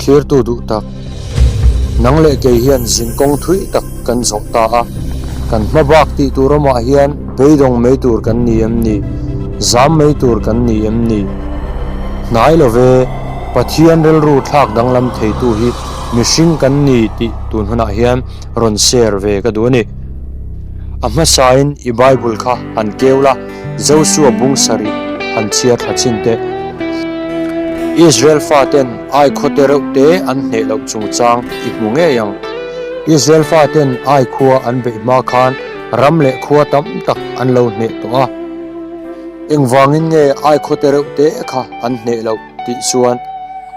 Thirtu duh tak, nang leh kei hian zinkawng thui tak kan zawh ta a, kan hma bak tih tur awmah hian beidawng mai tur kan ni em ni? Zam mai tur kan ni em ni? Hnai lo ve, Pathian rilru thlak danglam theitu hi mihring kan ni tih tun hunah hian rawn share ve ka duh a ni. A hmasain i Bible kha han keu la. Josua bung sarih han chhiar thla chin teh. Israel faten ai khaw te reuh te an hneh loh chungchang i hmu ngei ang. Israel faten ai khua an beih hma khan ram leh khua tam tak an lo hneh tawh a. Engvangin nge ai khaw te reuh te kha an hneh loh tih chuan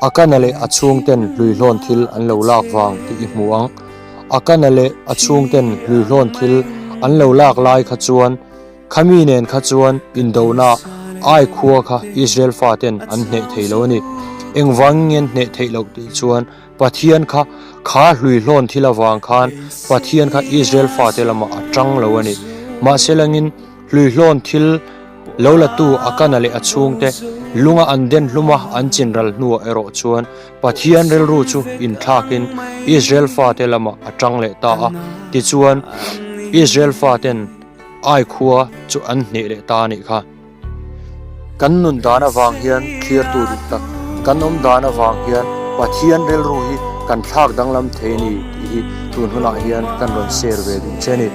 Akana leh a chhungten hluihlawn thil an lo lak vang tih i hmu ang. Akana leh a chhungten hluihlawn thil an lo lak lai kha chuan Khami nen kha chuan indona ai khua kha Israel faten an hneh thei lo a ni. Engvangin nge an hneh theih loh tih chuan Pathian kha kha hluihlawn thil avang khan Pathian kha Israel fate lamah a tang lo a ni. Mahse langin hluihlawn thil lo latu Akana leh a chhungte lunga an den hluma an chinral hnuah erawh chuan Pathian rilru chu inthlakin Israel fate lamah a tang leh ta a. Tichuan Israel faten Ai khua chu an hneh leh ta a nih kha. Kan nun dan avang hian thlirtu duh tak, kan awm dan avang hian Pathian rilru hi kan thlak danglam thei a ni tih hi tun hunah hian kan rawn share ve duh che a ni.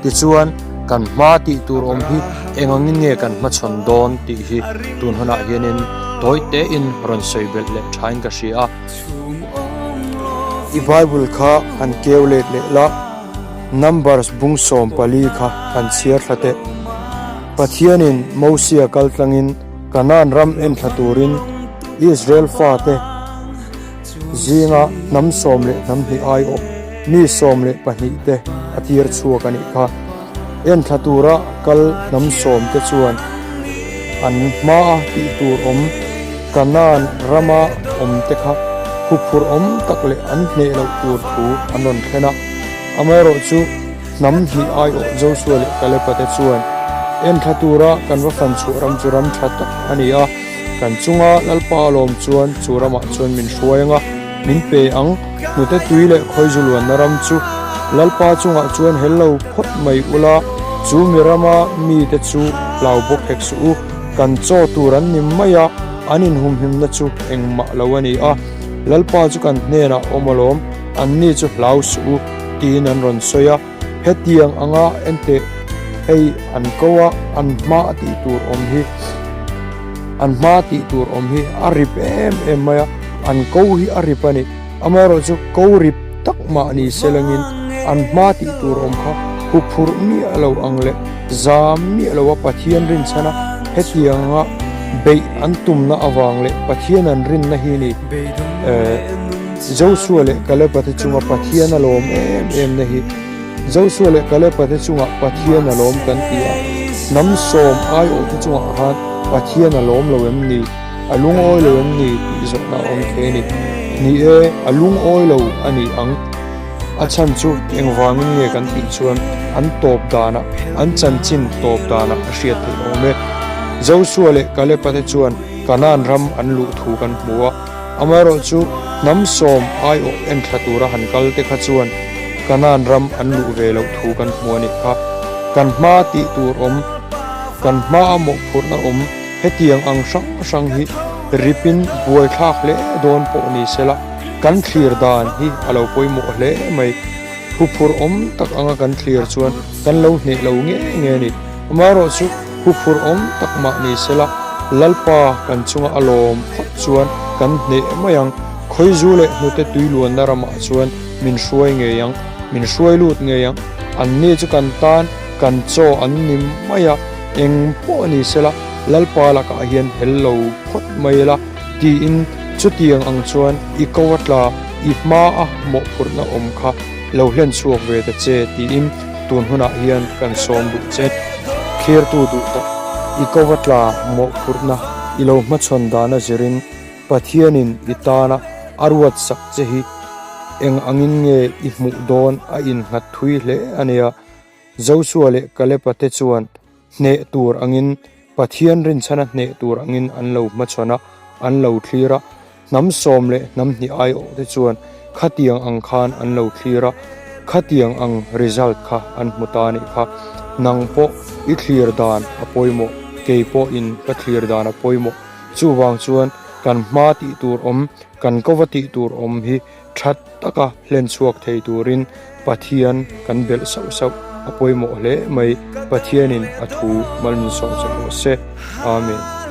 Tichuan, kan hma tih tur awm hi eng angin nge kan hmachhawn dawn tih hi tun hunah hianin tawi tein rawn sawi belh leh thain ka hria a. I Bible kha han keu let leh la. Numbers bung 14 kha han chhiar thla teh. Pathianin Mosia kal tlangin Kanaan ram en thla turin Israel fate zinga hnam sawm leh hnam hnih aiawh mi 12 te a tir chhuak a nih kha. En thla tura kal hnam sawm te chuan an hmaa tih tur awm Kanaan rama awm te kha huphurh awm tak leh an hneh loh tur thu an rawn thlen a. Amaherawhchu, hnam hnih aiawh Josua leh Kaleba te chuan enthla tura kan va fan chhuah ram chu ram tha tak a ni a, kan chunga Lalpa alawm chuan chu ramah chuan min hruai ang a, min pe ang, hnute tui leh khawizu luanna ram chu Lalpa chungah chuan hel lo phawt mai ula, chu mi rama mite chu hlau bawk hek suh u, kan chaw tur an ni mai a, an inhumhimna chu engmah lo a ni a, Lalpa chu kan hnenah awm alawm. Anni chu hlau suh u tiin an rawn sawi a, hetiang anga enteh hei an ko a, an hma a tih tur awm hi, an hma tih tur awm hi a rip em em mai a, an ko hi a rip a ni. Amaherawhchu ko rip tak mah ni se langin an hma tih tur awm kha huphurh miah lo ang leh zam miah lo a Pathian rinchhan a, hetiang anga beih an tumna avang leh Pathian an rinna hi ni. Josua leh Kaleba te chunga Pathian a lawm em em na hi Josua leh Kaleba te chungah Pathian a lawm kan ti a, hnam sawm aiawh te chungah khan Pathian a lawm lo em ni, a lungawi lo em ni tih zawhna a awm thei a ni. Ni e, a lungawi lo a ni ang. A chhan chu engvangin nge kan tih chuan an tawp danah, an chanchin tawp danah a hriat theih awm e. Josua leh Kaleba te chuan Kanaan ram an luh thu kan hmu a. Amaherawhchu, hnam sawm aiawh en thla tura han kal te kha chuan Kanaan ram an luh ve loh thu kan hmu a nih kha. Kan hma tih tur awm, kan hmaa mawhphurhna awm hetiang ang hrang hrang hi ripin buaithlak hle dawn pawh ni sela, kan thlir dan hi a lo pawimawh hle mai. Huphurh awm tak anga kan thlir chuan kan lo hneh lo nge nge a ni. Amaherawhchu, huphurh awm tak mah ni sela, Lalpa kan chunga a lawm phawt chuan kan hneh mai ang. Khawizu leh hnute tui luanna ramah chuan min hruai ngei ang, min hruai lut ngei ang. Anni chu kan tan kan chaw an ni mai a, eng pawh ni sela, Lalpa lakah hian hel lo phawt mai ila, tiin chutiang ang chuan i ko a tla, i hmaa mawhphurhna awm kha lo hlen chhuak ve ta che, tiin tun hunah hian kan sawm duh che. Thlirtu duh tak, i kova tla mawhphurhna i lo hmachhawn dana zirin Pathianin i tana a ruat sak che hi eng angin nge i hmuh dawn a innghat thui hle a nia. Josua leh Kaleba te chuan hneh tur angin Pathian rinchhana hneh tur angin an lo hmachhawn a, an lo thlir a. Hnam sawm leh hnam hnih aiawh te chuan khatiang ang khan an lo thlir a, khatiang ang result kha an hmu ta anih kha. Nang pawh i thlir dan a pawimawh, kei pawhin ka thlir dan a pawimawh. Chuvang chuan kan hma tih tur awm, kan kova tih tur awm hi tha taka hlen chhuak thei turin Pathian kan belh sauh sauh a pawimawh hle mai. Pathianin a thu mal min sawm che rawh se. Amen.